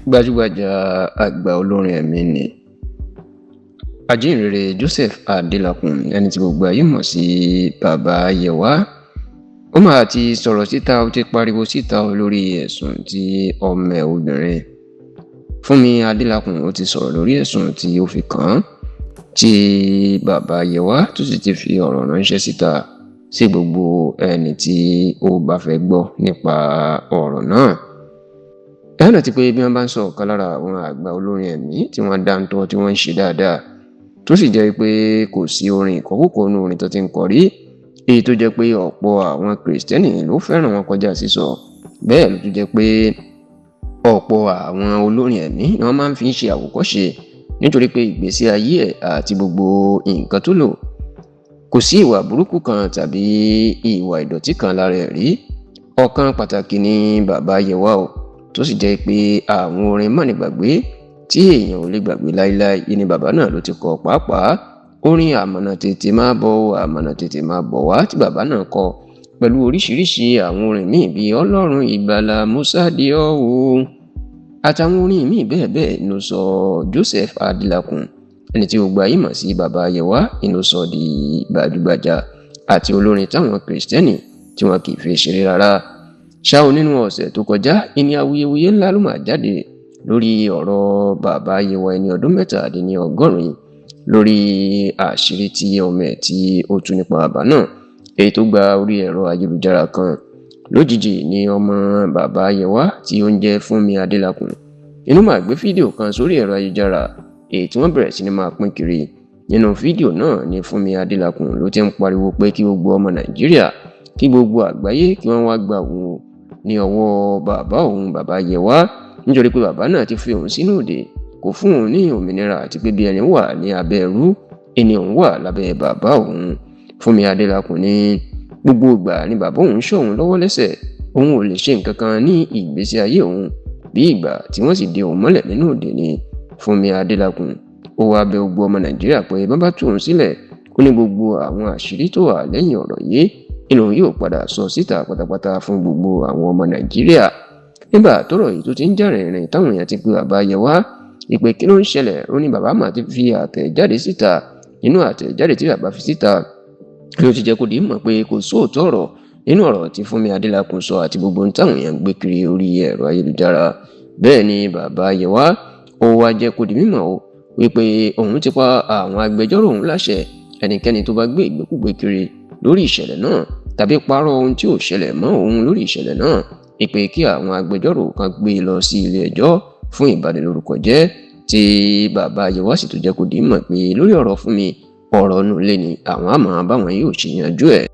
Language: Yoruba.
Gbajúgbajà àgbà olórin ẹ̀mí ni ajíhìnrere Joseph Adélakùn, ẹni tí gbogbo ayé mọ̀ sí Bàbá Yewa. Ó máa ti sọ̀rọ̀ síta, ó ti pariwo síta lórí ẹ̀sùn tí ọmọ ẹ̀ obìnrin Fúnmi Adélakùn, ó ti sọ̀rọ̀ lórí ẹ̀sùn tí ó fi kàn án, tí Bàbá Yewa tó sì ti fi ọ̀rọ̀ ránṣẹ́ síta sí gbogbo ẹni tí ó bá fẹ́ gbọ́ nípa ọ̀rọ̀ náà. Ẹ rántí pé bí wọ́n bá ń sọ ọ̀kan lára àwọn àgbà olórin ẹ̀mí tí wọ́n dáńtọ́, tí wọ́n ń ṣe dáadáa, tó sì jẹ́ pé kò sí orin ìkọkúkọ nínú orin tó ti ń kọ rí, èyí tó jẹ́ pé ọ̀pọ̀ àwọn Kìrìsìtẹ́nì ló fẹ́ràn wọn kọjá sísọ. Bẹ́ẹ̀ ló tún jẹ́ pé ọ̀pọ̀ àwọn olórin ẹ̀mí ni wọ́n máa ń fi ń ṣe àwòkọ́ṣe, nítorí pé ìgbésí ayé ẹ̀ àti gbogbo nǹkan tó lò, kò sí ìwà burúkú kan tàbí ìwà ìdọ̀tí kan lára ẹ̀ rí. Ọ̀kan pàtàkì ni Bàbá Yewa o, tó sì jẹ́ pé àwọn orin mánigbàgbé tí èèyàn ò lè gbàgbé láéláé ni bàbá náà ló ti kọ, pàápàá orin àmọ̀nà tètè máa bọ̀ o, àmọ̀nà tètè máa bọ̀ wá tí bàbá náà kọ, pẹ̀lú oríṣiríṣi àwọn orin míì bíi Ọlọ́run ìgbàlà Musa di ọ́ o, àtàwọn orin míì bẹ́ẹ̀ bẹ́ẹ̀ ló sọ Joseph Adélakùn, ẹni tí gbogbo ayé mọ̀ sí Bàbá Yewa, ló sọ di gbajúgbajà àti olórin táwọn Kìrìsìtẹ́nì tí wọn kì í fi ṣeré rárá. Ṣá o, nínú ọ̀sẹ̀ tó kọjá, ìní awuyewuye ńlá ló máa jáde lórí ọ̀rọ̀ Bàbá Yewa, ẹni ọdún 87, lórí àṣírí tí ọmọ ẹ̀ tí ó tú nípa bàbá náà, èyí tó gba orí ẹ̀rọ ayélujára kan. Lójijì ni ọmọ Bàbá Yewa tí ó ń jẹ́ Fúnmi Adélakùn inú máa gbé fídíò kan sórí ẹ̀rọ ayélujára, èyí tí wọ́n bẹ̀rẹ̀ sí ní máa pín kiri. Nínú fídíò náà ni Fúnmi Adélakùn ló ti ń pariwo pé kí gbogbo ọmọ Nàìjíríà, kí gbogbo àgbáyé, kí wọ́n wá gba òun ní ọwọ́ bàbá òun, Bàbá Yewa, nítorí pé bàbá náà ti fi òun sínú òde, kò fún òun ní òmìnira, àti pé bí ẹni wà ní abẹ́ ẹrú ẹni òun wà lábẹ́ bàbá òun. Fúnmi Adélakùn ní gbogbo ìgbà ni bàbá òun ṣọ́ òun lọ́wọ́ lẹ́sẹ̀, òun ò lè ṣe nǹkan kan ní ìgbésí ayé òun, bí ìgbà tí wọ́n sì de òun mọ́lẹ̀ nínú òde ni. Fúnmi Adélakùn ó wá bẹ̀ gbogbo ọmọ Nàìjíríà pé bàbá tú òun sílẹ̀, ó ní gbogbo àwọn àṣírí tó wà lẹ́yìn ọ̀rọ̀ yìí inú yóò padà sọ síta pátápátá fún gbogbo àwọn ọmọ Nàìjíríà. Nígbà tọ́rọ̀ yìí tó ti ń jà rìnrìn, táwọn èèyàn ti pe Bàbá Yewa ìpè kí ló ń ṣẹlẹ̀, ó ní bàbá mà ti fi àtẹ̀jáde síta. Nínú àtẹ̀jáde tí bàbá fi síta ló ti jẹ́ kó di mọ̀ pé kò sóòótọ́ ọ̀rọ̀ nínú ọ̀rọ̀ tí Fúnmi Adélakùn sọ àti gbogbo ohun táwọn èèyàn ń gbé kiri orí ẹ̀rọ ayélujára. Bẹ́ẹ̀ ni Bàbá Yewa ó wá jẹ́ kó di mímọ̀ o wípé òun ti pa àwọn agbẹjọ́rò òun láṣẹ, ẹnikẹ́ni tó bá gbé ìgbékúgbé kiri lórí ìṣẹ̀lẹ̀ náà tàbí parọ́ ohun tí ò ṣẹlẹ̀ mọ́ òun lórí ìṣẹ̀lẹ̀ náà, ìpè kí àwọn agbẹjọ́rò kan gbé lọ sí ilé ẹjọ́ fún ìbanilórúkọ jẹ́. Tí Bàbá Yewa sì tó jẹ́ kó di mọ̀ pé lórí ọ̀rọ̀ Fúnmi, ọ̀rọ̀ inú ilé ni, àwọn àmọ́ báwọn yóò ṣe yanjú ẹ̀.